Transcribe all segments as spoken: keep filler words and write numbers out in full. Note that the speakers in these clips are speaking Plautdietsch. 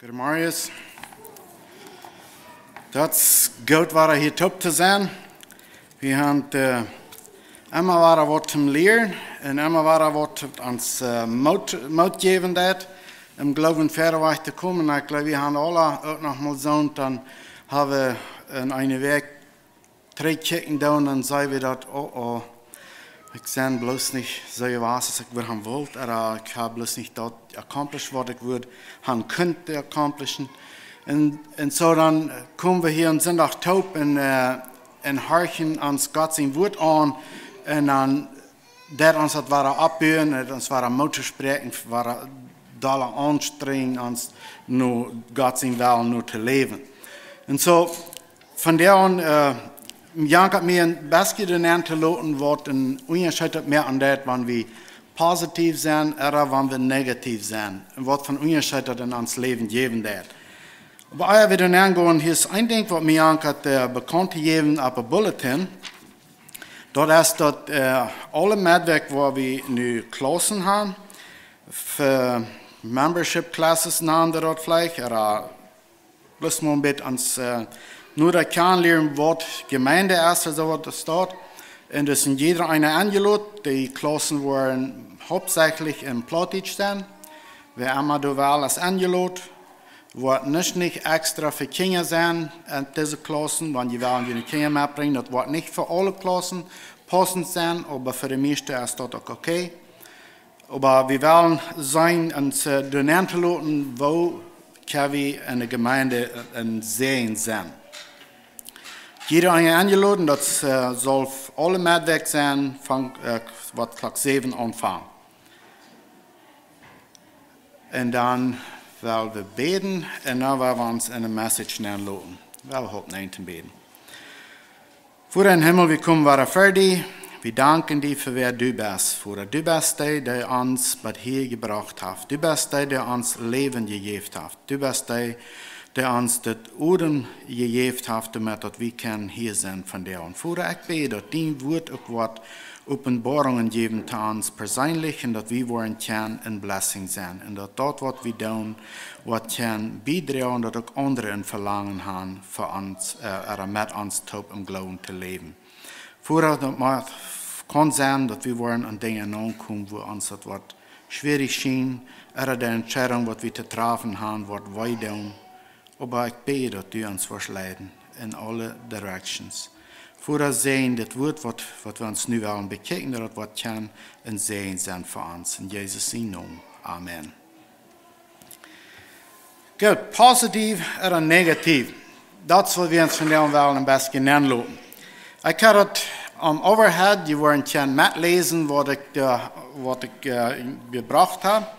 Goodemorjes. Daut es goot, wada hia toop to sennen. Wie haben äh, emma wada waut to lieren un emma wada waut ons äh, Moot, Moot jäwen deit, em Gloowen wieda to komen. Un ekj jleew, wie haben aula uk noch mol soont, dan haben wie en eene Wäakj trigjkjikjen doonen, dan seenen wie daut, oh, oh, ekj sie bloos nich soo jewast aus ekj wudd haben wult, ooda ekj hab bloos nich daut accomplished waut ekj wudd haben kunt accomplishen. Un, un soo dan komen wie hia aum Sindach toop un, äh, un horchen ons Gott sien Wuat aun un dan deit ons daut wada oppbuen, deit ons wada Moot toospräakjen, wada dolla aunstrenjen ons no Gott sien Wellen no to läwen. Un soo, von doa aun, äh, jankat mie een bät doahan to loten, waut een Unjascheet daut moaken deit, wan wie positiv sent ooda wan wie negativ sent. Un waut fa een Unjascheet daut en ons Läwen jäwen deit. Oba ea wie doahan gonen, hia es een Dinkj waut mie jankat äh, bekaunt to jäwen opp een bulletin. Daut es daut äh, aule Medwäakj, wua wie nu Klaussen haben, fa membership classes nanen dee daut veleicht, ooda bloos mau een bät ons äh, nu daut kjanen lieren, waut Jemeent es, soo waut doa steit. Un doa es jieda eena enjelot, dee Klaussen woaren hauptsächlich en Plautdietsch sennen. Wäa emma doa well es enjelot, woat nich, nich extra fa Kjinja sennen en dise Klaussen, wan jie wellen june Kjinja metbrinjen, daut woat nich fa aule Klaussen paussent sennen, oba fa de mieeschte es daut uk okay. Oba wie wellen seenen ons äh, doahan to loten, woo kjenn wie en de Jemeent äh, een Säajen sennen. Jieda eena enjelot, daut äh, saul aule Medwäakj sennen, von äh, waut Klock säwen aunfangen. Un dan well wie bäden un dan well wie ons en de Message nenloten. Well wie opp näajentieen bäden. Voda em Himmel, wie komen wada ver die. Wie danken die fa wäa du best, Voda. Du best dee, dee ons bat hia jebrocht haft. Du best dee, dee ons Läwen jejäft haft. Du best dee, dee ons daut Odem jejäft haft, doamet daut wie kjennen hia sennen vondoag. Un Voda, ekj bäd, daut dien Wuat uk woat Openboarungen jäwen to ons perseenlich un daut wie woaren kjennen een Blessing sennen. Un daut daut waut wie doonen, woat kjennen biedroagen, daut uk aundre een Velangen haben, fa ons, äh, ooda met ons toop em Gloowen to läwen. Voda, daut mott, kaun sennen, daut wie woaren aun Dinja aunkomen, wua ons daut woat schwierich schienen, ooda de Entscheidunk, waut wie to träfen haben, woat wee doonen. Oba ekj bäd, daut du ons woascht leiden en aule directions. Voda, säajen dit Wuat, waut, waut wie ons nu wellen bekjikjen, daut daut woat kjennen een Säajen sennen fa ons. En Jesus sien Nomen. Amen. Goot, positiv ooda negativ? Daut es waut wie ons vondoag wellen een bät nenloten. Ekj hab daut aum overhead, jie woaren kjennen metläsen, waut ekj, äh, waut ekj äh, jebrocht hab.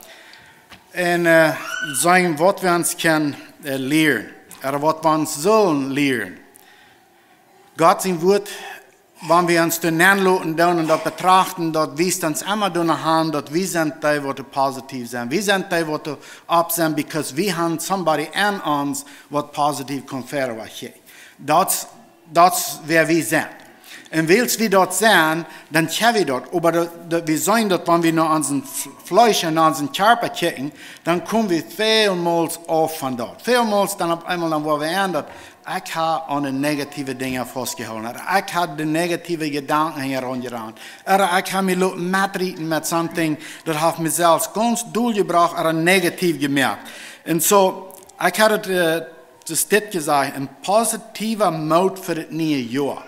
Un äh, seenen, waut wie ons kjennen äh, lieren, ooda waut wie ons sellen lieren. Gott sien Wuat, wan wie ons doahan loten doonen un daut betrachten, daut wiest ons emma doano han, daut wie sent dee, waut positiv sent. Wie sent dee, waut opp sent, because wie haben somebody en ons, waut positiv kaun verwoat. Daut, daut es wäa wie sent. Un wiels wie daut sent, dan kjenn wie daut. Oba daut, daut, wie seenen daut, wan wie no onsen F-, Fleesch un onsen Kjarpa kjikjen, dan komen wie välmols auf von daut. Välmols dan opp eemol, dan woa wie en daut, ekj hab aun de negative Dinja faustjehoolen. Ooda ekj hab de negative Jedanken hinjaraun jerant. Ooda ekj hab mie loten metrieten met something, daut haft mie selfst gaunz dol jebrocht ooda negativ jemoakt. Un soo, ekj hab daut, äh, daut es dit jesajcht, een positiven Moot fa daut niee Joa.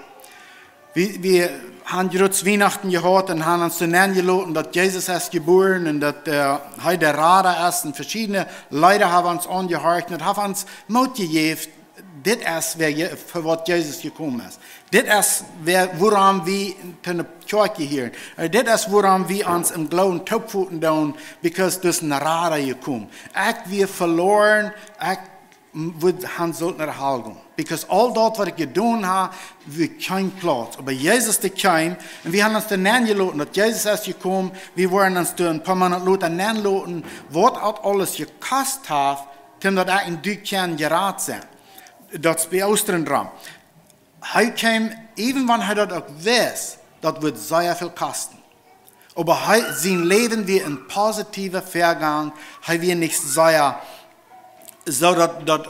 Wie, wie haben jrod Wienachten jehaut un haben ons doahan jeloten, daut Jesus es jebuaren un daut äh, hee de Rada es. Un veschiedne Leeda haben ons aunjehorcht un daut haft ons Moot jejäft. Dit es wäa Je-, fa waut Jesus jekomen es. Dit es wäa, wuarom wie to de Kjoakj jehieren. Äh, dit es wuarom wie ons em Gloowen toopfoten doonen, because doa es een Rada jekomen. Ekj wia veloaren, ekj m-, wudd han sullt no de Hal gonen. Because aul daut, waut ekj jedonen hab, wia kjeen Plauz. Oba Jesus, dee kjeem, un wie haben ons doahan jeloten, daut Jesus es jekomen, wie woaren ons doa een poa Moonat lota nenloten, waut daut aules jekost haft, toom daut ekj un du kjennen jerat sennen. Daut es bie Oostren dran. Hee kjeem, even wan hee daut uk wist, daut wudd sea väl kosten. Oba hee, sien Läwen wia een positiven Väagank. Hee wia nich sea Soo daut, daut,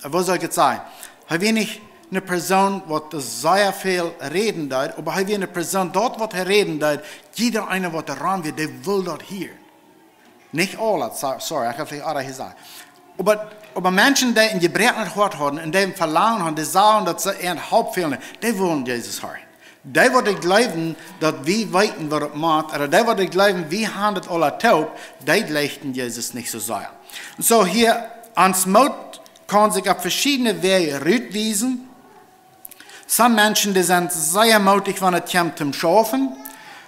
woo saul ekj et sajen? Hee wia nich eene Persoon waut sea väl räden deed, oba hee wia eene Persoon, daut waut hee räden deed, jieda eena waut doa rom wia, dee wull daut hieren. Nich aule, so-, sorry, ekj hab veleicht oda jesajcht. Oba, oba Menschen, dee een jebroaknet Hoat hauden un dee een Velangen hauden, dee sagen, daut see äant Help fälen, dee wullen Jesus hieren. Dee waut jleewen, daut wie weeten waut et meent, ooda dee waut jleewen, wie haben daut aula toop, dee jleewden Jesus nich soo sea. Un soo hia, ons Moot kaun sikj opp veschiedne Wäaj rutwiesen. Some Menschen, dee sent sea mootich, wan et kjemt toom schaufen.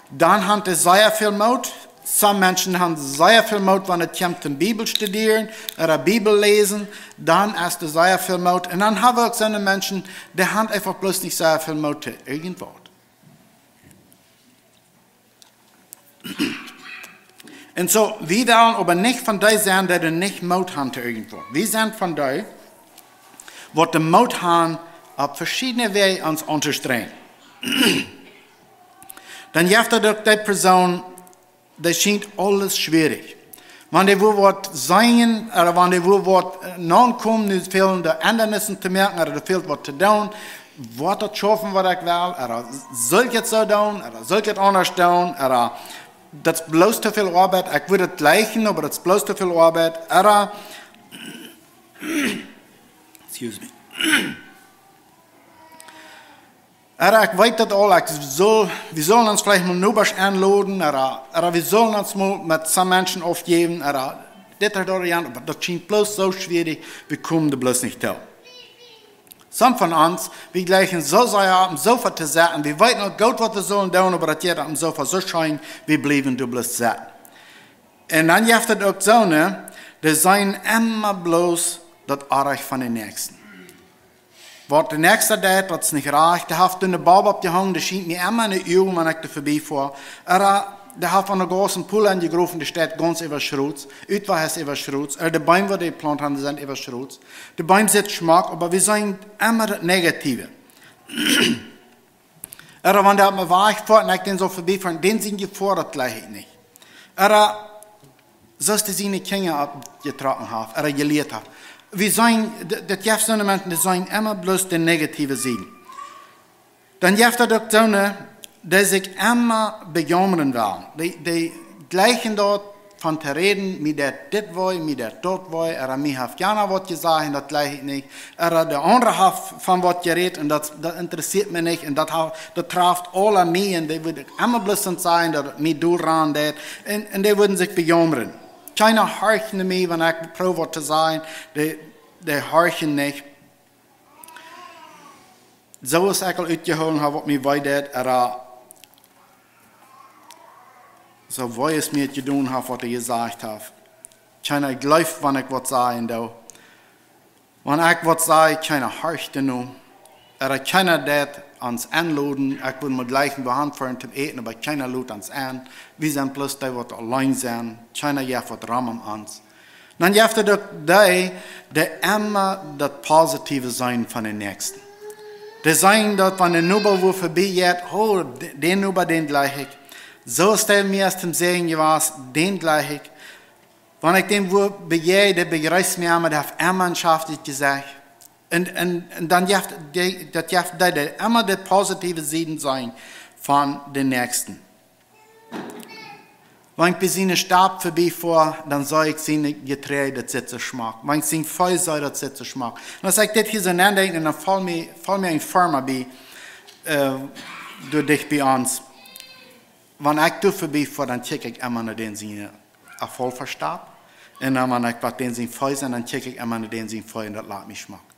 Dan haben dee sea väl Moot. Some Menschen haben sea väl Moot, wan et kjemt toom Bibel studieren ooda Bibel läsen. Dan es doa sea väl Moot. Un dan hab wie uk soone Menschen, dee haben eefach bloos nich sea väl Moot to irjentwaut. Un soo, wie wellen oba nich von dee sennen, dee doa nich Moot haben to irjentwaut. Wie sent von dee, waut dän Moot haben, opp veschiedne Wäaj ons auntostrenjen. Dan jeft et uk dee Persoon, dee schient aules schwierich. Wan dee wua woat sennen, ooda wan dee wua woat, äh, nokomen, nu fält de Endrungen to moaken, ooda doa fält waut to doonen, woat daut schaufen waut ekj well, ooda saul ekj et soo doonen, ooda saul ekj et aundasch doonen, ooda daut es bloos too väl Oabeit, ekj wudd et jlikjen, oba daut es bloos too väl Oabeit, ooda, excuse me. Ooda ekj weet daut aul, ekj sull, wie sullen ons veleicht mol Nobasch enloden, ooda, ooda wie sullen ons mol met some Menschen aufjäwen, ooda dit ooda daut, jo, oba daut schient bloos soo schwierich, wie komen doa bloos nich too. Some von ons, wie jlikjen soo sea oppem Sofa to sitten, wie weeten uk goot waut wie sullen doonen, oba daut jeit oppem Sofa soo scheen, wie bliewen doa bloos sitten. Un dan jeft et uk soone, dee seenen emma bloos daut Oaje von dän Näakjsten. Waut de Näakjsta deit, daut es nich rajcht. Dee haft doa eene Bob oppjehongen, dee schient mie emma enne Uagen, wan ekj doa verbie foa. Ooda dee haft aun de Gauss een Pool aunjegrowen, dee steit gaunz äwaschrot. Utwajch es äwaschrot. Ooda de Beem, waut dee jeplaunt haben, dee sent äwaschrot. De Beem sitt schmock, oba wie seenen emma daut Negative. Ooda wan dee opp mien Wajch foat un ekj dän soo verbie foa, dän sien Jefoa, daut jleich ekj nich. Ooda soo aus dee siene Kjinja oppjetrocken haft, ooda jelieet haft. Wie seenen, d-, daut jeft soone Menschen, dee seenen emma bloos de negative Sied. Dan jeft et uk soone, dee sikj emma bejaumren wellen. Dee, dee jlikjen daut von to räden, mie deit dit wee, mie deit daut wee, ooda mie haft jana waut jesajcht un daut jleich ekj nich. Ooda de aundra haft von waut jerät un daut, daut interessieet mie nich un daut ha-, daut traft aula mie un dee wudden emma bloos sajen, daut et mie doaraun deit un, un dee wudden sikj bejaumren. Kjeena horcht no mie, wan ekj proow waut to sajen, dee, dee horchen nich. Soo aus ekj aul utjehoolen hab, waut mie wee deit, ooda soo wee aus mie et jedonen haft, waut hee jesajcht haft. Kjeena jleeft, wan ekj waut sajen doo. Wan ekj waut saj, kjeena horcht no. Ooda kjeena deit ons enloden, ekj wudd mol jlikjen, wie haben fa toom Äten, oba kjeena lot ons en. Wie sent bloos dee, waut auleen sent. Kjeena jeft waut rom om ons. Dan jeft et uk dee, dee emma daut Positive seenen von dän Näakjsten. Dee seenen daut, wan de Noba wua verbie jeit, oh, de-, dän Noba, dän jleich ekj. Soo aus dee mie es toom Säajen jewast, dän jleich ekj. Wan ekj dän wua bejäajen, dee bejreest mie emma, dee haft emma een schaftet Jesecht. Un, un, un dan jeft dee, daut jeft dee, dee emma de positive Sieden seenen von dän Näakjsten. Wan ekj bie siene Stap verbie foa, dan saj ekj siene Jeträajd, daut sitt soo schmock. Wan ekj sien Vee saj, daut sitt soo schmock. Un aus ekj dit hia soo nodenkj, un dan felt mie, felt mie een Farma bie, äh, doa dicht bie ons. Wan ekj doa verbie foa, dan kjikj ekj emma no dän siene Erfolg vestonen. Un dan, wan ekj waut dän sien Vee saj, dan kjikj ekj emma no dän sien Vee un daut lat mie schmock.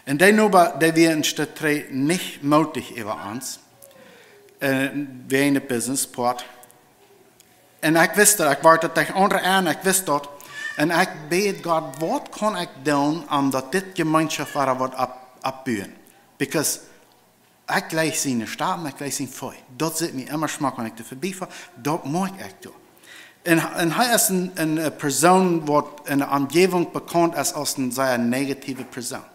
Un dee Noba, dee wia een Stoot trigj nich mootich äwa ons, äh, wäajen de Business Poat. Un ekj wist daut, ekj wort daut derch aundre en, ekj wist daut. Un ekj bäd Gott, waut kaun ekj doonen, om daut dit Jemeenschoft wada waut opp-, oppbuen? Because ekj jleich siene Stap, ekj jleich sien Vee. Daut sitt mie emma schmock, wan ekj doa verbie foa, daut moakj ekj doa. Un, un hee es een, een, äh, Persoon, waut enne Omjäwunk bekaunt es aus een sea negative Persoon.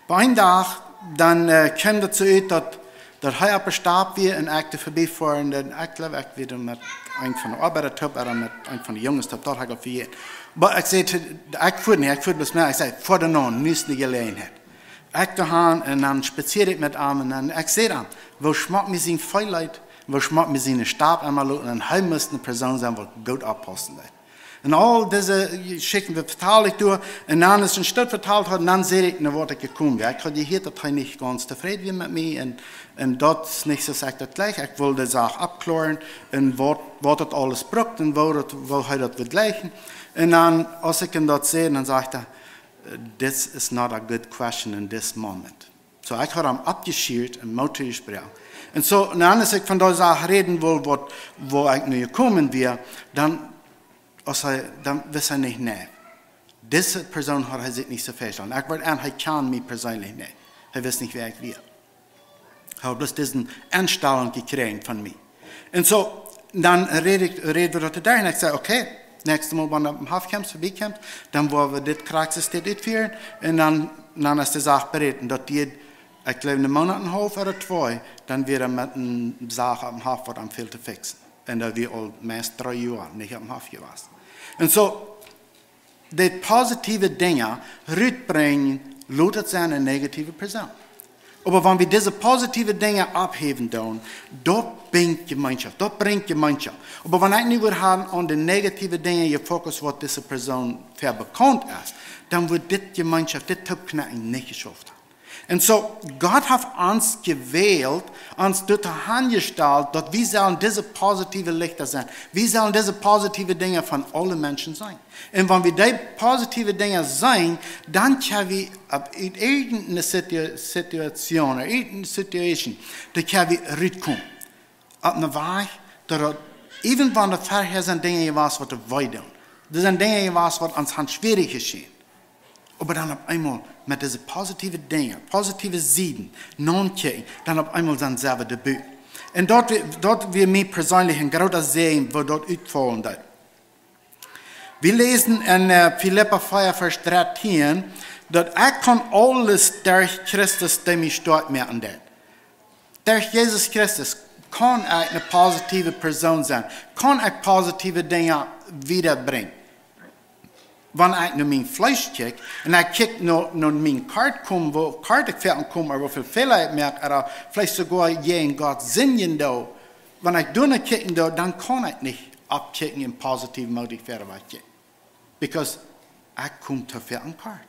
Opp eenen Dach, dan, äh, kjeem daut soo ut, daut, daut hee opp de Stap wia un ekj doa verbie foa, un dan, ekj jleew, ekj wia met een von de Oabeida toop, ooda met een von de Junges toop, daut haud ekj aul vejäten. Oba ekj säd, ekj fua nich, ekj fua bloos met, ekj säd, fua doano, nu es de Jeläajenheit. Ekj doa han un dan spazieed ekj met am un dan, ekj säd am, woo schmock mie sien Vee leet, woo schmock mie siene Stap emma loten, un hee must eene Persoon sennen, waut goot oppaussen deed. Un aul dise Jeschichten, waut vetald ekj doa, un dan es een Stoot vetalt haud, un dan säd ekj, no waut ekj jekomen wia. Ekj haud jehieet, daut hee nich gaunz tofräd wia met mie, un, un daut es nich soo aus ekj daut jlikj. Ekj wull de Sach oppkloaren, un waut, waut daut aules brukt, un woo daut, woo hee daut wudd jlikjen. Un dan, aus ekj am daut säd, dan säd hee, "This is not a good question in this moment." Soo, ekj haud am aufjeschieet un Moot jesproaken. Un soo, un dan, aus ekj von dee Sach räden wull, waut, woo ekj nu jekomen wia, dan, aus hee, dan wist hee nich, nä. Dise Persoon haud hee sikj nich soo väastalen. Ekj wull aun, hee kjand mie perseenlich nich. Hee wist nich, wäa ekj wia. Hee haud bloos dise Enstalunk jekjräajen von mie. Un soo, dan räd ekj, räd wie daut doa un ekj säd, "Okay, näakjstet Mol, wan du opp dän Hoff kjemst, vebie kjemst, dan woa wie dit Praxis dit utfieren." Un dan, dan es de Sach berät. Un daut dieed, ekj jleew, een Moonat un een haulf ooda twee, dan wia hee met eene Sach opp dän Hoff, waut am fäld to fixen. Un daut wia aul meist dree Joa nich opp dän Hoff jewast. Un soo, de positive Dinja rutbrinjen, lot et sennen eene negative Persoon. Oba wan wie dise positive Dinja opphäwen doonen, daut brinjt Jemeenschoft, daut brinjt Jemeenschoft. Oba wan ekj nu wudd haben aun de negative Dinja jefokust, waut dise Persoon fa bekaunt es, dan wudd dit Jemeenschoft, dit Toopkjnäakjen nich jeschauft haben. Un soo, Gott haft ons jewält, ons doatoo aunjestalt, daut wie sellen dise positive Lichta sennen. Wie sellen dise positive Dinja von aule Menschen seenen. Un wan wie dee positive Dinja seenen, dan kjenn wie opp irjent eene Situ-, Situation, ooda irjent eene Situation, dan kjenn wie rutkomen. Opp eenen Wajch, daut daut, even wan daut verhäa sent Dinja jewast, waut wee doonen. Doa sent Dinja jewast, waut ons han schwierich jeschenen. Oba dan opp eemol met dise positive Dinja, positive Sieden, nonkjikjen, dan opp eemol sent see wada doabie. Un daut wia, daut wia mie perseenlich een groota Säajen, woo daut utfaulen deed. Wie läsen en, äh, Filippa vea, Varsch dartieen, daut ekj kaun aules derch Christus, dee mie stoakj moaken deit. Derch Jesus Christus kaun ekj eene positive Persoon sennen, kaun ekj positive Dinja wiedabrinjen. Wan ekj no mien Fleesch kjikj, un ekj kjikj no, no mien Kort, kom, woo kort ekj foaken kom, ooda woo väl Fäla ekj moak, ooda veleicht soogoa jäajen Gott sindjen doo, wan ekj doano kjikjen doo, dan kaun ekj nich oppkjikjen un positiv modig wieda kjikjen. Because ekj kom too foaken kort.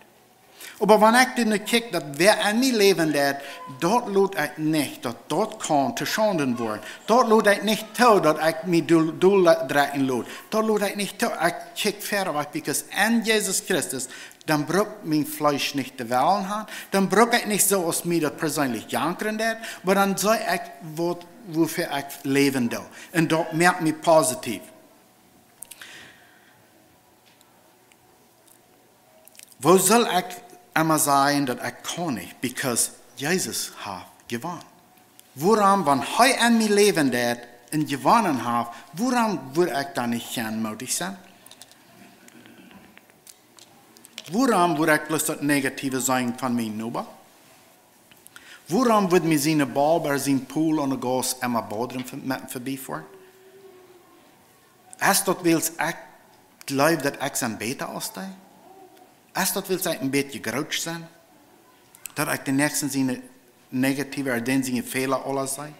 Oba wan ekj doano kjikj, daut wäa aun mie läwen deit, daut lot ekj nich, daut daut kaun to Schaunden woaren. Daut lot ekj nich too, daut ekj mie dol-, doldrekjen lot. Daut lot ekj nich too. Ekj kjikj wieda, because aun Jesus Christus, dan bruck mien Fleesch nich de Wellen han, dan bruck ekj nich soo aus mie daut perseenlich jankren deit, oba dan see ekj waut, wuafäa ekj läwen doo. Un daut moakt mie positiv. Woo saul ekj emma sajen, daut ekj kaun nich, because Jesus haft jewonnen? Wuarom, wan hee aun mie läwen deit un jewonnen haft, wuarom wudd ekj dan nich jieren modig sennen? Wuarom wudd ekj bloos daut Negative seenen von mienen Noba? Wuarom wudd mie siene Balb ooda sien Pool aun de Gauss emma bodren ve-, met vebie foaren? Es daut wiels ekj jleew, daut ekj sie bäta aus dee? Es daut wiels ekj een bät groot sie? Daut ekj dän Näakjsten siene negative ooda dän siene Fäla aula see?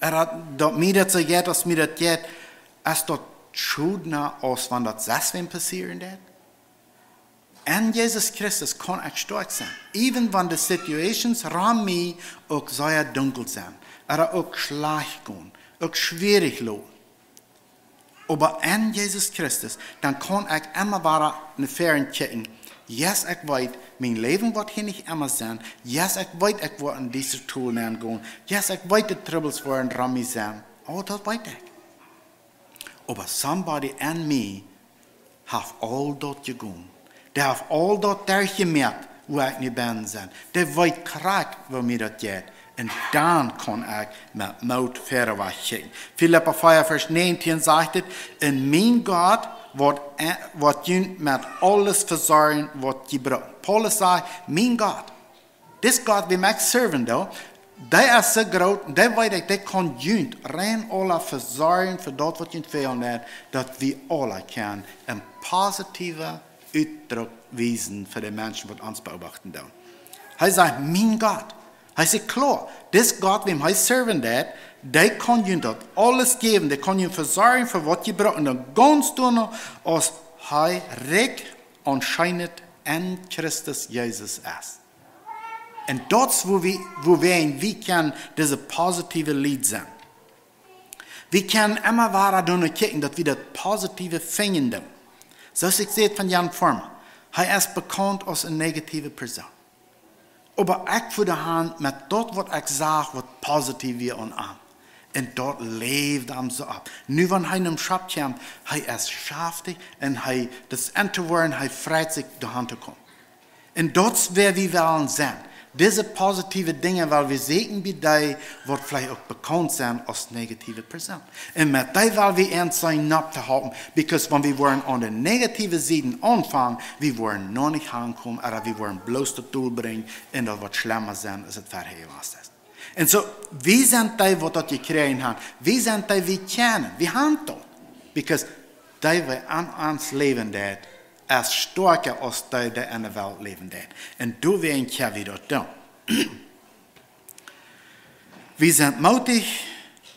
Ooda daut, daut mie daut soo jeit, aus mie daut jeit, es daut schudna, aus wan daut sest wäm passieren deit? Aun Jesus Christus kaun ekj stoakj sennen. Even wan de situations rom mie uk sea dunkel sent, ooda uk schlajcht gonen, uk schwierich loten. Oba aun Jesus Christus, dan kaun ekj emma wada no väaren kjikjen. Yes, ekj weet, mien Läwen woat hia nich emma sennen. Yes, ekj weet, ekj woa en dise Tol nenn gonen. Yes, ekj weet, de Trubbels woaren rom mie sennen. Oh, daut weet ekj. Oba somebody aun mie haft aul daut jegonen. Dee haft aul daut derchjemoakt, wua ekj nu bennen sie. Dee weet krakjt, woo mie daut jeit. Un dan kaun ekj met Moot wieda kjikjen. Filippa vea, Varsch näajentieen sajcht et: "Un mien Gott woat, woat junt met aules vesorjen, waut jie brucken." Paulus sajcht: "Mien Gott." Dis Gott, wäm ekj serven doo, Dee es soo groot, un dee weet ekj, dee kaun junt rein aula vesorjen fa daut, waut junt fält, daut wie aula kjennen een positiven Utdruck wiesen fa de Menschen, waut ons beobachten doonen. Hee sajcht: "Mien Gott." Hee sajcht kloa, dis Gott, wäm hee serven deit, dee kaun junt daut aules jäwen, dee kaun junt vesorjen fa waut jie brucken, un dan gaunz doano, aus hee rikj aun Scheenheit en Christus Jesus es. Un daut es, wua wie, wua wie, wie kjennen dise positive Lied sennen. Wie kjennen emma wada doano kjikjen, daut wie daut Positive finjen doonen. Soo aus ekj säd von Jan Forman, hee es bekaunt aus eene negative Persoon. Oba ekj fua de Haunt met daut, waut ekj sach, waut positiv wia aun am. Un daut läwd am soo opp. Nu, wan hee nom Shop kjemt, hee es schaftich un hee, daut es enn to woaren, hee freit sikj, doa han to komen. Un daut es, wäa wie wellen sennen. Dise positive Dinja, wiels wie seenen bie dee, waut veleicht uk bekaunt sent aus negative Persoon. Un met dee well wie ons sennen nopp to halpen, because wan wie woaren aun de negative Sieden aunfangen, wie woaren noch nich aunkomen, ooda wie woaren bloos daut Deel brinjen un daut woat schlemma sennen, aus et verhäa wia. Un soo, wie sent dee, waut daut jekjräajen haben. Wie sent dee, wie kjennen. Wie haben daut. Because dee, waut aun ons läwen deit, es stoakja aus dee, dee aun de Welt läwen deit. Un doawäajen kjenn wie daut doonen. Wie sent mootich,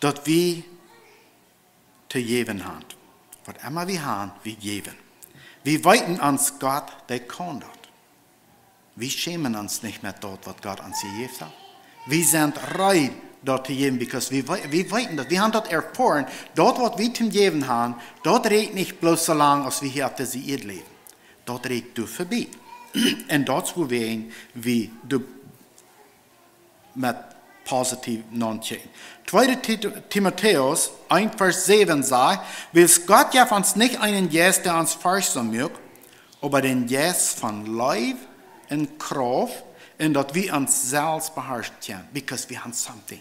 daut wie to jäwen haben. Waut emma wie haben, wie jäwen. Wie weeten, ons Gott, dee kaun daut. Wie schämen ons nich met daut, waut Gott ons jejäft haft. Wie sent reed, daut to jäwen, because wie, wee- wie weeten daut, wie haben daut erfoaren, daut, waut wie to jäwen haben, daut rieekjt nich bloos soo lang, aus wie hia opp dise Ieed läwen. Daut rieekjt doa verbie. Un daut es, wua wie, wie doa met positiv nodenkjen. Tweede Ti-, Timotäus eent Varsch säwen sajcht: "Wiels Gott jeft ons nich eenen Jeist, dee ons Forcht moakt, oba dän Jeist von Leew un Krauft, un daut wie ons selfst beharschen kjennen." Because wie haben something.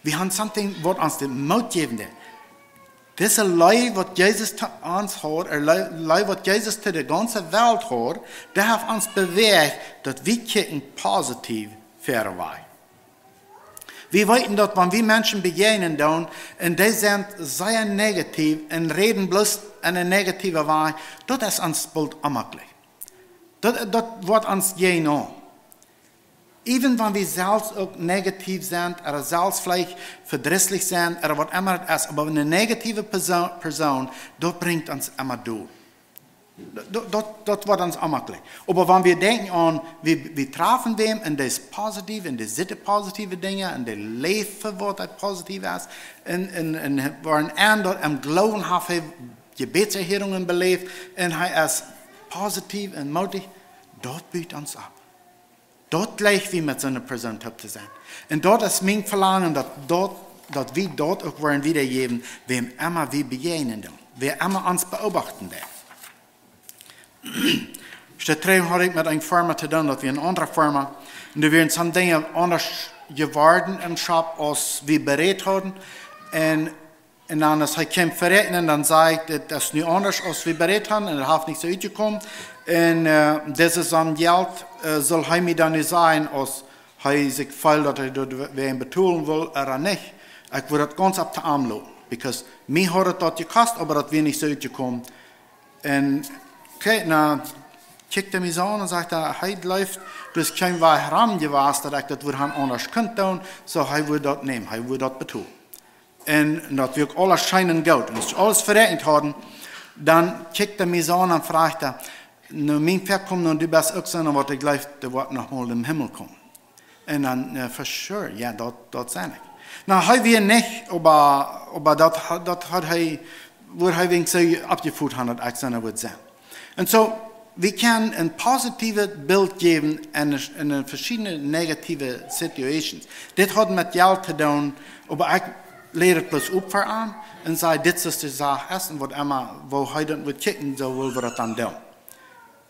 Wie haben something, waut ons dän Moot jäwen deit. Dise Leew, waut Jesus to ons haud, ea Leew, Leew, waut Jesus to de gaunze Welt haud, dee haft ons bewäacht, daut wie kjikjen positiv verwoat. Wie weeten daut, wan wie Menschen bejäajnen doonen, un dee sent sea negativ un räden bloos enn eene negative Wajch, daut es ons boolt onjemakjlich. Daut, daut woat ons jäajen aun. Even wan wie selfst uk negativ sent, ooda selfst veleicht vedrisslich sent, ooda waut emma et es, oba eene negative Perso-, Persoon, daut brinjt ons emma doa. Daut, daut, daut woat ons onjemakjlich. Oba wan wie denkjen aun, wie, wie trafen wäm, un dee es positiv, un dee sitt positive Dinja, un dee läft fa waut hee positiv es, un, un, un woaren aun daut em Gloowen haft hee Jebädserhörungen beläft, un hee es positiv un mootich, daut but ons opp. Daut jlikj wie met soone Persoon toop to sennen. Un daut es mien Velangen, daut, daut, daut wie daut uk woaren wiedajäwen, wäm emma wie bejäajnen doonen, wäa emma ons beobachten deit. Staut dree haud ekj met eene Firma to doonen, daut wia eene aundre Firma. Un doa wieren some Dinja aundasch jeworden em Shop, aus wie berät hauden. Un, un dan, aus hee kjeem veräakjnen, dan säd ekj: "Dit es nu aundasch, aus wie berät haben, un daut haft nich soo utjekomen. Un, ä, dit es aun Jelt, ä, saul hee mie dan nu sajen, aus hee sikj feelt, daut hee doawäajen betolen well ooda nich. Ekj wudd daut gaunz opp to am loten, because mie haud et daut jekost, oba daut wia nich soo utjekomen." Un, okay, na, kjikjt hee mie soo aun un sajcht: "Hee, hee jleeft, doa es kjeen Wajch rom jewast, daut ekj daut wudd han aundasch kunt doonen, soo hee wudd daut nämen, hee wudd daut betolen." Un daut wia uk aules scheen un goot. Un aus wie aules veräakjent hauden, dan kjikjt hee mie soo aun un frajcht hee: "Nu, mien Väakomen, nu, du best uk soon, waut ekj jleew, dee woat noch mol em Himmel komen." Un dan, ä, for sure, jo, daut, daut sie ekj. Na, hee wia nich, oba, oba daut, daut haud hee, wudd hee wäajen sikj oppjefot haben, daut ekj soon wudd sennen. Un soo, wie kjennen een positivet Bilt jäwen enn, enn veschiedne negative situations. Dit haud met Jelt to doonen, oba ekj läd et bloos opp fa am un säd: "Dit es de Sach es, un waut emma, woo hee daut wudd kjikjen, soo well wie daut dan doonen."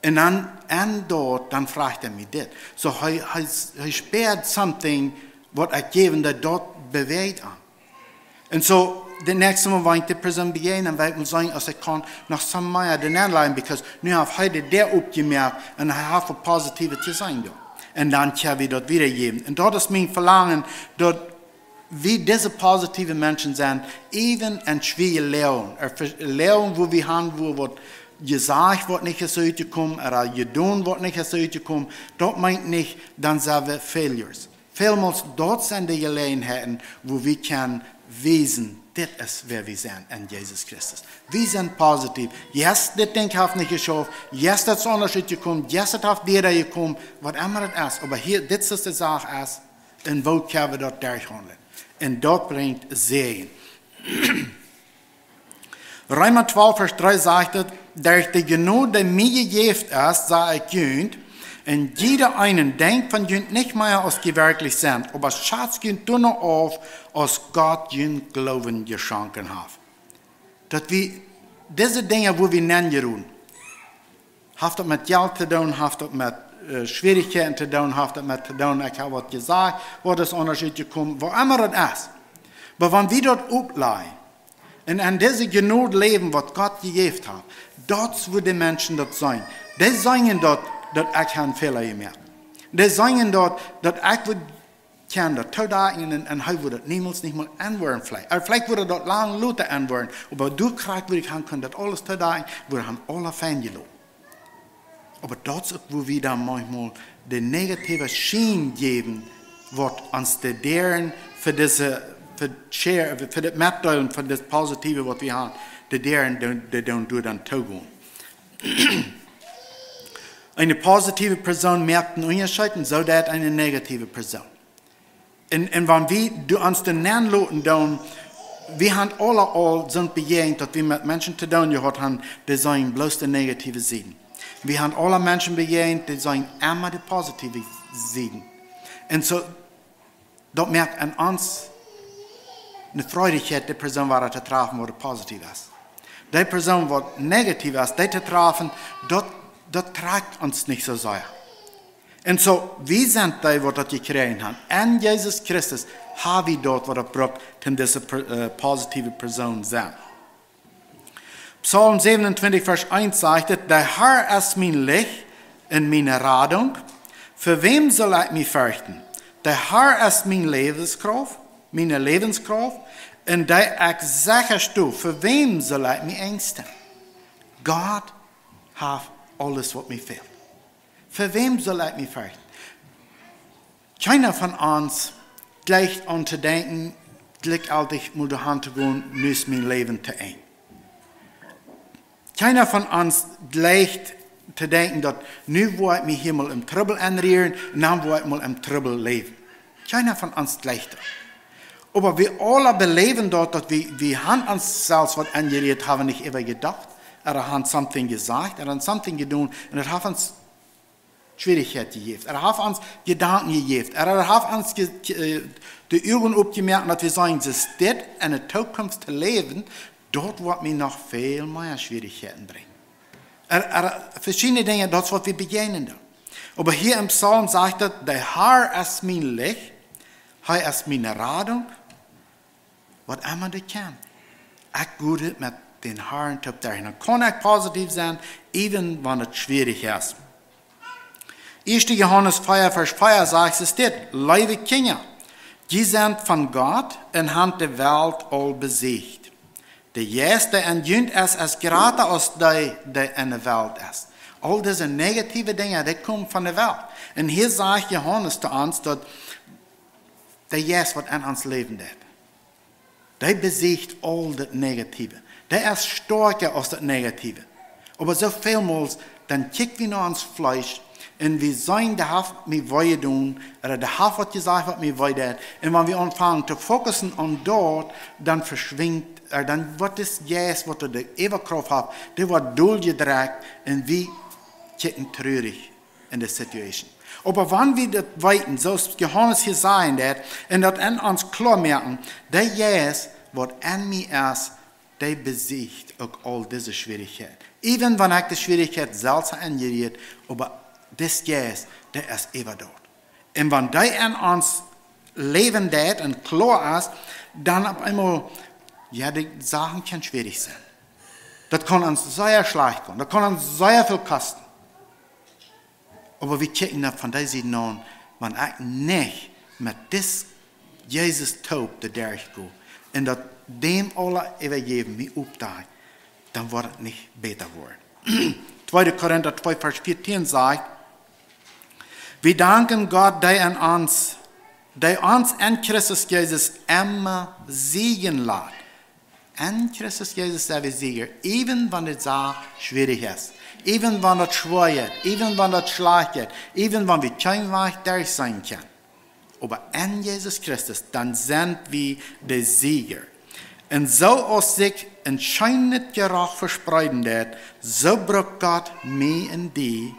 Un dan, un daut, dan frajcht hee mie dit. Soo, hee, hee, hee späad something, waut ekj jäwen, daut, daut bewäacht am. Un soo, de näakjste Mol, wan ekj de Persoon bejäajn, dan well ekj mol seenen, aus ekj kaun noch some mea doa nenlajen, because nu haft hee de Däa oppjemoakt un hee haft waut Positivet to sajen doa. Un dan kjenn wie daut wiedajäwen. Un daut es mien Velangen, daut wie dise positive Menschen sent, even en schwiere Loagen. Loagen, wua wie han, wua waut jesajcht woat nich es utjekomen, ooda jedonen woat nich es utjekomen, daut meent nich, dan sent wie failures. Välmols, daut sent de Jeläajenheiten, wua wie kjennen wiesen, dit es wäa wie sent en Jesus Christus. Wie sent positiv. Yes, dit Dinkj haft nich jeschauft. Yes, daut es aundasch utjekomen. Yes, daut haft wieda jekomen. Waut emma daut es. Oba hia, dit es de Sach es, un woo kjenn wie daut derchhaundlen? Un daut brinjt Säajen. Reema twalf, Varsch dree sajcht et: "Derch de Jnod, dee mie jejäft es, saj ekj junt, un jieda eenen denkjt von junt nich mea aus jie werkjlich sent, oba schatzt junt doano auf, aus Gott junt Gloowen jeschonken haft." Daut wie dise Dinja, wua wie nenjeroden, haft daut met Jelt to doonen, haft daut met, äh, Schwierichkjeiten to doonen, haft daut met to doonen, ekj hab waut jesajcht, waut es aundasch utjekomen, woo emma daut es. Oba wan wie daut oppläajen un en dise Jnod läwen, waut Gott jejäft haft, daut es wua de Menschen daut seenen. Dee seenen daut, daut ekj hab eenen Fäla jemoakt. Dee seenen daut, daut ekj wudd kjennen daut toodakjen un, un hee wudd daut niemols nich mol enwoaren veleicht. Ooda veleicht wudd daut lang lota enwoaren, oba doa krakjt wudd ekj han kunnen daut aules toodakjen, wudd han aula fein jeloten. Oba daut es uk, wua wie dan maunchmol de negative Schien jäwen, waut ons de Däaren fa dise, fa share, fa daut Metdeelen von daut Positive, waut wie han, de Däaren, dee, dee doonen doa dan toogonen. Eene positive Persoon moakt eenen Unjascheet un soo deit eene negative Persoon. Un, un wan wie doa ons doa nenloten doonen, wie han aula aul soont bejäajent, daut wie met Menschen to doonen jehaut han, dee seenen bloos de negative Sieden. Wie han aula Menschen bejäajent, dee seenen emma de positive Sieden. Un soo, daut moakt en ons eene Freidichkjeit, de Persoon wada to trafen, waut positiv es. De Persoon, waut negativ es, dee to trafen, daut, daut trakjt ons nich soo sea. Un soo, wie sent dee, waut daut jekjräajen han. En Jesus Christus ha wie daut, waut daut brukt, om dise per-, äh, positive Persoon sennen. Psalm siebenundzwanzig, Varsch eent sajcht et: "De Herr es mien Licht un miene Radunk. Fa wäm saul ekj mie ferchten? De Herr es miene Läwenskrauft, miene Läwenskrauft, en dee ekj secha sto. Fa wäm saul ekj mie angsten?" Gott haft aules, waut mie fält. Fa wäm saul ekj mie ferchten? Kjeena von ons jleicht aun to denkjen, jlikj aultiet mol doahan to gonen, nu es mien Läwen to Enj. Kjeena von ons jleicht to denkjen, daut nu woa ekj mie hia mol em Trubbel enrieren un dan woa ekj mol em Trubbel läwen. Kjeena von ons jleicht daut. Oba wie aula beläwen daut, daut wie, wie han ons selfst waut enjerieet, hab nich äwa jedocht, ooda han something jesajcht, ooda han something jedonen, un daut haft ons Schwierichkjeit jejäft. Hee haft ons Jedanken jejäft. Hee haft ons je, äh, de Uagen opjemoakt, daut wie sajen, es dit en de Tookunft to läwen, daut woat mie noch väl mea Schwierichkjeiten brinjen. Hee, hee, veschiedne Dinja, daut es, waut wie bejäajnen dan. Oba hia em Psalm sajcht et: "De Herr es mien Licht, hee es miene Radunk." Waut emma daut kjemt. Ekj wudd met dän Herrn toop derchgonen. Dan kaun ekj positiv sennen, even wan et schwierich es. Ieeschte Johanes vea, Varsch vea sajcht et dit: "Leewe Kjinja, jie sent von Gott un han de Welt aul besiecht. De Jeist, dee en junt es, es jrata aus dee, dee en de Welt es." Aul dise negative Dinja, dee komen von de Welt. Un hia sajcht Johanes to ons, daut de Jeist, waut en ons läwen deit, dee besiecht aul daut Negative. Dee es stoakja aus daut Negative. Oba soo välmols, dan kjikj wie no ons Fleesch un wie seenen, dee haft mie wee jedonen, ooda dee haft waut jesajcht, waut mie wee deit. Un wan wie aunfangen to focussen aun daut, dan veschwinjt, äh, dan woat dis Jeist, waut de Äwakrauft haft, dee woat dol jedrekjt un wie kjikjen trurich en de situation. Oba wan wie daut weeten, soo aus Johanes hia sajen deit, un daut en ons kloa moaken, de Jeist, waut en mie es, dee besiecht uk aul dise Schwierichkjeit. Even wan ekj de Schwierichkjeit selfst ha enjerieet, oba dis Jeist, dee es äwa daut. Un wan dee en ons läwen deit un kloa es, dan opp eemol, jo, de Sachen kjennen schwierich sennen. Daut kaun ons sea schlajcht gonen. Daut kaun ons sea väl kosten. Oba wie kjikjen daut von dee Sied aun, wan ekj nich met dis Jesus toop doa derchgo un daut däm aula äwajäwen mie oppdeit, dan woat et nich bäta woaren. Tweede Korinta twee Varsch vieetieen sajcht: "Wie danken Gott, dee en ons, dee ons en Christus Jesus emma siegen lat." En Christus Jesus sent wie Sieger, even wan et soo schwierig es, even wan daut schwoa jeit, even wan daut schlajcht jeit, even wan wie kjeen Wajch derchseenen kjennen. Oba en Jesus Christus, dan sent wie de Sieger. Un soo aus sikj een scheenet Jeroch vespreeden deit, soo brukt Gott mie un die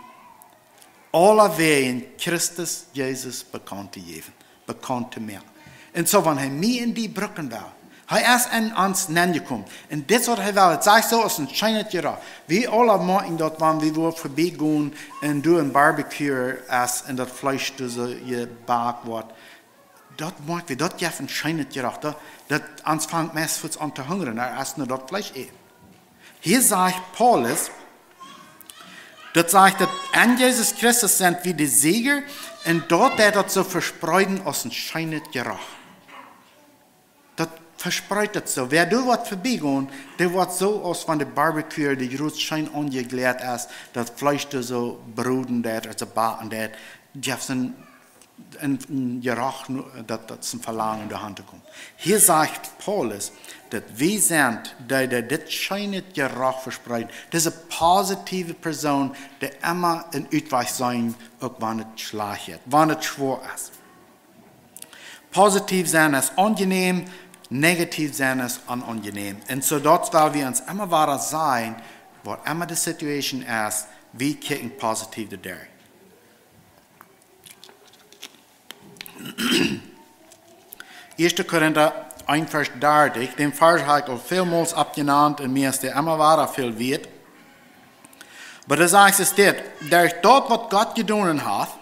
aulawäajen Christus Jesus bekaunt to jäwen, bekaunt to moaken. Un soo, wan hee mie un die brucken well, hee es en ons nenjekomen. Un dit es waut hee well. Et sajcht soo aus een scheenet Jeroch. Wie aula moakjen daut, wan wie wua verbie gonen un doa een Barbecue es un daut Fleesch doa soo jebakt woat. Daut moakj wie, daut jeft een scheenet Jeroch. Daut, daut ons fangt meist fuaz aun to hungren, ea es no daut Fleesch äten. Hia sajcht Paulus, daut sajcht, daut en Jesus Christus sent wie de Sieger, un daut deit daut soo vespreeden aus een scheenet Jeroch. Daut vespreit daut soo. Wäa doa waut verbie gonen, dee woat soo aus wan de Barbecue, dee jrots scheen aunjegläat es, daut Fleesch doa soo broden deit, aulsoo backen deit, jeft een, een, een Jeroch, nu, daut, daut es een Velangen, doa han to komen. Hia sajcht Paulus, daut wie sent, dee, dee dit scheenet Jeroch vespreeden. Dise positive Persoon, dee emma een Utwajch seenen, uk wan et schlajcht jeit, wan et schwoa es. Positiev sennen es aunjenäm, negatief sennen es onaunjenäm. Un soo daut well wie ons emma wada sajen, waut emma de Situation es, wie kjikjen positiev doaderch. Ieeschte Korinta eent Varsch dartich, dän Varsch hab ekj aul välmols oppjenant un mie es dee emma wada väl wieet. Oba doa sajcht et dit: "Derch daut, waut Gott jedonen haft,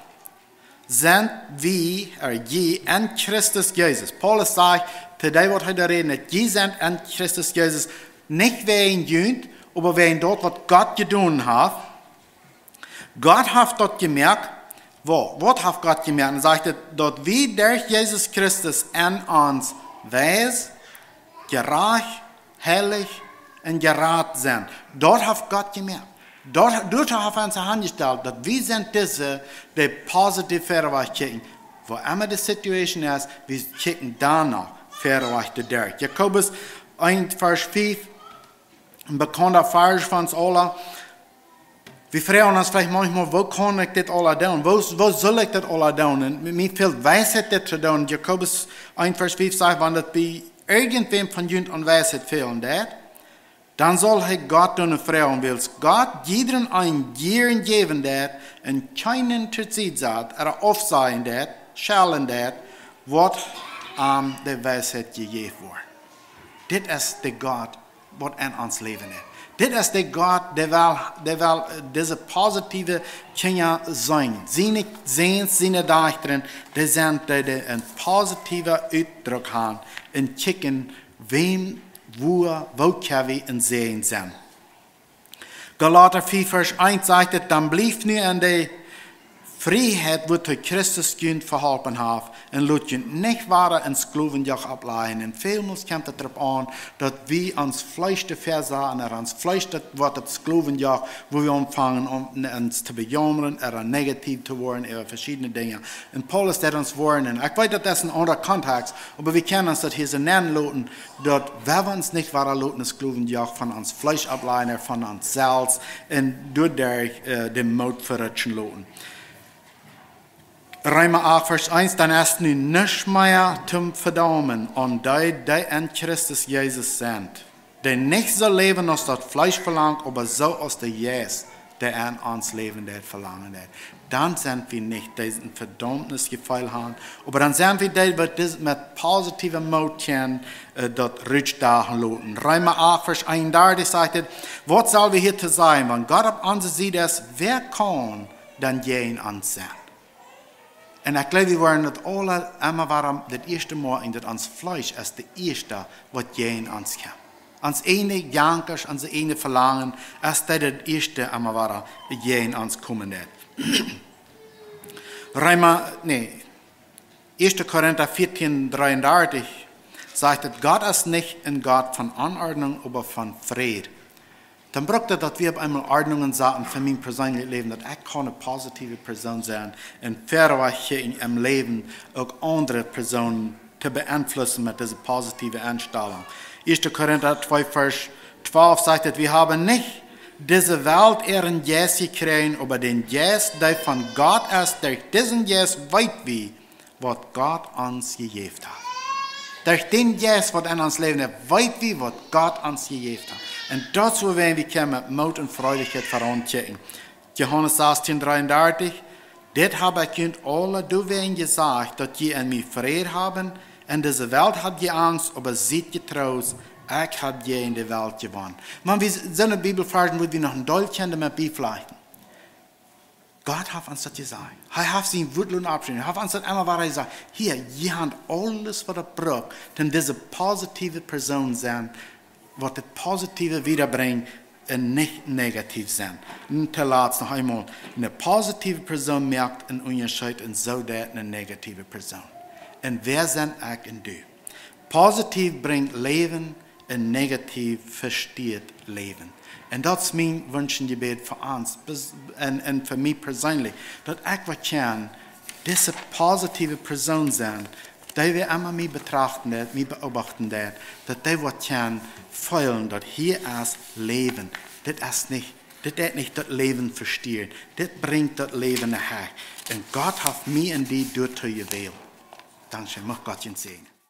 sent wie, ea, jie en Christus Jesus." Paulus sajcht to dee, waut hee doa räden deit, jie sent en Christus Jesus, nich wäajen junt, oba wäajen daut, waut Gott jedonen haft. Gott haft daut jemoakt. Woo, waut haft Gott jemoakt? Un sajcht et, daut wie derch Jesus Christus en ons weis, jerajcht, heilich un jerat sent. Daut haft Gott jemoakt. Daut, doa haft hee ons hanjestalt, daut wie sent dise, dee positiev verwoat kjikjen. Woo emma de Situation es, wie kjikjen doano verwoat doaderch. Jakobus eent Varsch fief, een bekaunda Varsch von ons aula. Wie froagen ons veleicht maunchmol, woo kaun ekj dit aula doonen? Woo, woo saul ekj dit aula doonen? Un mie fält Weisheit, dit to doonen. Jakobus eent Varsch fief sajcht, wan daut bie irjentwäm von junt aun Weisheit fälen deit, dan saul hee Gott doano froagen, wiels Gott jiedrem eenen jieren jäwen deit un kjeenen to Sied sat, ea aufsajen deit, schellen deit, waut am de Weisheit jejäft woat. Dit es de Gott, waut en ons Läwen es. Dit es de Gott, dee well, dee well, ea, dise positiewe Kjinja seenen. Siene Säns, siene Dajchtasch, dee sent, dee, dee een positiven Utdruck haben un kjikjen, wäm, woo, woo kjenn wie een Säajen sennen. Galata fief Varsch eent sajcht et: "Dan blieft nu en de Frieheit, wuatoo Christus junt veholpen haft, un lot junt nich wada een Sklowenjoch oppläajen." Un välmols kjemt et doaropp aun, daut wie ons Fleesch doafäa saten, ea ons Fleesch, daut woat daut Sklowenjoch, wua wie aunfangen om ons to bejaumren, ea negativ to woaren äwa veschiedne Dinja. Un Paulus deit ons woarnen. Ekj weet, daut es een aundra Kontext, oba wie kjennen ons daut hia soo nenloten, daut wan wie ons nich wada loten daut Sklowenjoch von ons Fleesch oppläajen, ea von ons selfst, un doaderch, ea, dän Moot verrutschen loten. Reema acht Varsch eent: "Dan es nu nuscht mea toom Vedaumen aun dee, dee en Christus Jesus sent, dee nich soo läwen aus daut Fleesch velangt, oba soo aus de Jeist, dee en ons läwen deit, velangen deit." Dan sent wie nich dee, dee een Vedaumnisjefeel haben, oba dan sent wie dee, waut dis met positiven Moot kjennen, ea, daut rutstachen loten. Reema acht Varsch eenundartich sajcht et: "Waut sell wie hia to sajen? Wan Gott opp onse Sied es, wäa kaun dan jäajen ons sennen?" Un ekj jleew, wie woaren daut aula emma wuarom daut ieeschte Mol, un daut ons Fleesch es daut ieeschte, waut jäajen ons kjemt. Ons eejne Jankasch, ons eejne Velangen, es daut daut ieeschte emma wuarom jäajen ons komen deit. Reema, nä, ieeschte Korinta vieetieen dreeundartich sajcht et: Gott es nich een Gott von Onordnung, oba von Fräd. Dan brukt et, daut wie opp eemol Ordnungen saten fa mien perseenlichet Läwen, daut ekj kaun eene positive Persoon sennen un vewoat em Läwen uk aundre Persoonen to beeinflussen met dise positive Enstalunk. Ieeschte Korinta twee Varsch twalf sajcht et: Wie haben nich dise Welt äaren Jeist jekjräajen, oba dän Jeist, dee von Gott es. Derch disen Jeist weet wie, waut Gott ons jejäft haft. Derch dän Jeist, waut en ons Läwen es, weet wie, waut Gott ons jejäft haft. Un daut es wuarom wie kjennen met Moot un Freudichkjeit veraunkjikjen. Johanes sastien dreeundartich: Dit hab ekj junt aula doawäajen jesajcht, daut jie en mie Fräd haben. En dise Welt hat jie Angst, oba siet jetroost, ekj hab jäajen de Welt jewonnen. Wan wie soone Bibelvarsch, wudd wie noch een Deel kjennen met bieflajchten. Gott haft ons daut jesajcht. Hee haft sien Wuat loten aufschriewen. Hee haft ons daut emma wada jesajcht: Hia, jie haben aules, waut et brukt, om dise positive Persoon sennen, waut daut Positive wiedabrinjt un nich negativ sennen. Un toolatst noch eemol: Eene positive Persoon moakt een Unjascheet un soo deit eene negative Persoon. Un wäa sent ekj un du? Positiv brinjt Läwen un negativ vestieet Läwen. Un daut es mien Wunsch un Jebäd fa ons, bes-, un, un fa mie perseenlich, daut ekj woa kjennen dise positive Persoon sennen, dee wäa emma mie betrachten deit, mie beobachten deit, daut dee woat kjennen feelen, daut hia es Läwen. Dit es nich, dit deit nich daut Läwen vestieren. Dit brinjt daut Läwen no Hecht. Un Gott haft mie un die doatoo jewält. Dankscheen, mucht Gott junt säajnen.